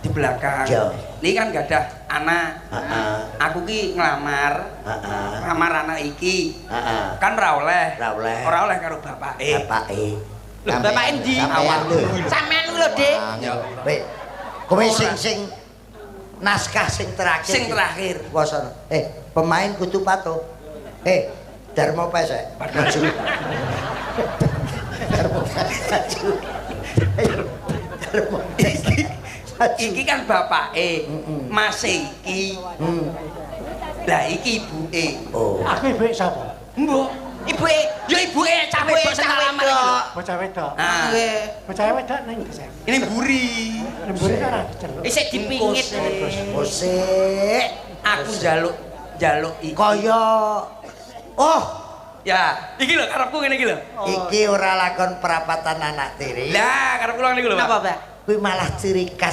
di belakang. Iya. Ini kan gak ada anak. Heeh. Aku ki nglamar, Heeh. nglamar anak iki. Heeh. Kan ora oleh. Ora oleh. Ora oleh karo bapake. Bapake. Lho, bapake endi? Sampean lho. Sampean lho, Dik. Weh. Kowe sing sing naskah sing terakhir. Sing terakhir. Wasono. Pemain kudu patuh. Darmo Pesek. Maju. Darmo Pesek maju. Ayo, Darmo Pesek. Maju. Iki kan bapake, Mm-mm. mase iki. Lah iki ibuke. Oh. Aku ibu sapa? Mbok, Ibuke, ya ibuke cah Ibuke wedok sing cah tak lamar iki lho. wedok. Bocah wedok. Ah, Nggih. Bocah wedok ning ndi? ini mburi. Lembure ora diceluk. Isih dipingit. Musik. Aku njaluk njaluk iki. Kaya oh, Ya, iki lho karepku ngene iki lho. iki ora lakon perapatan anak tiri. Lah, karepku ngene iki lho, Pak. Napa, Pak? Kuwi malah ciri khas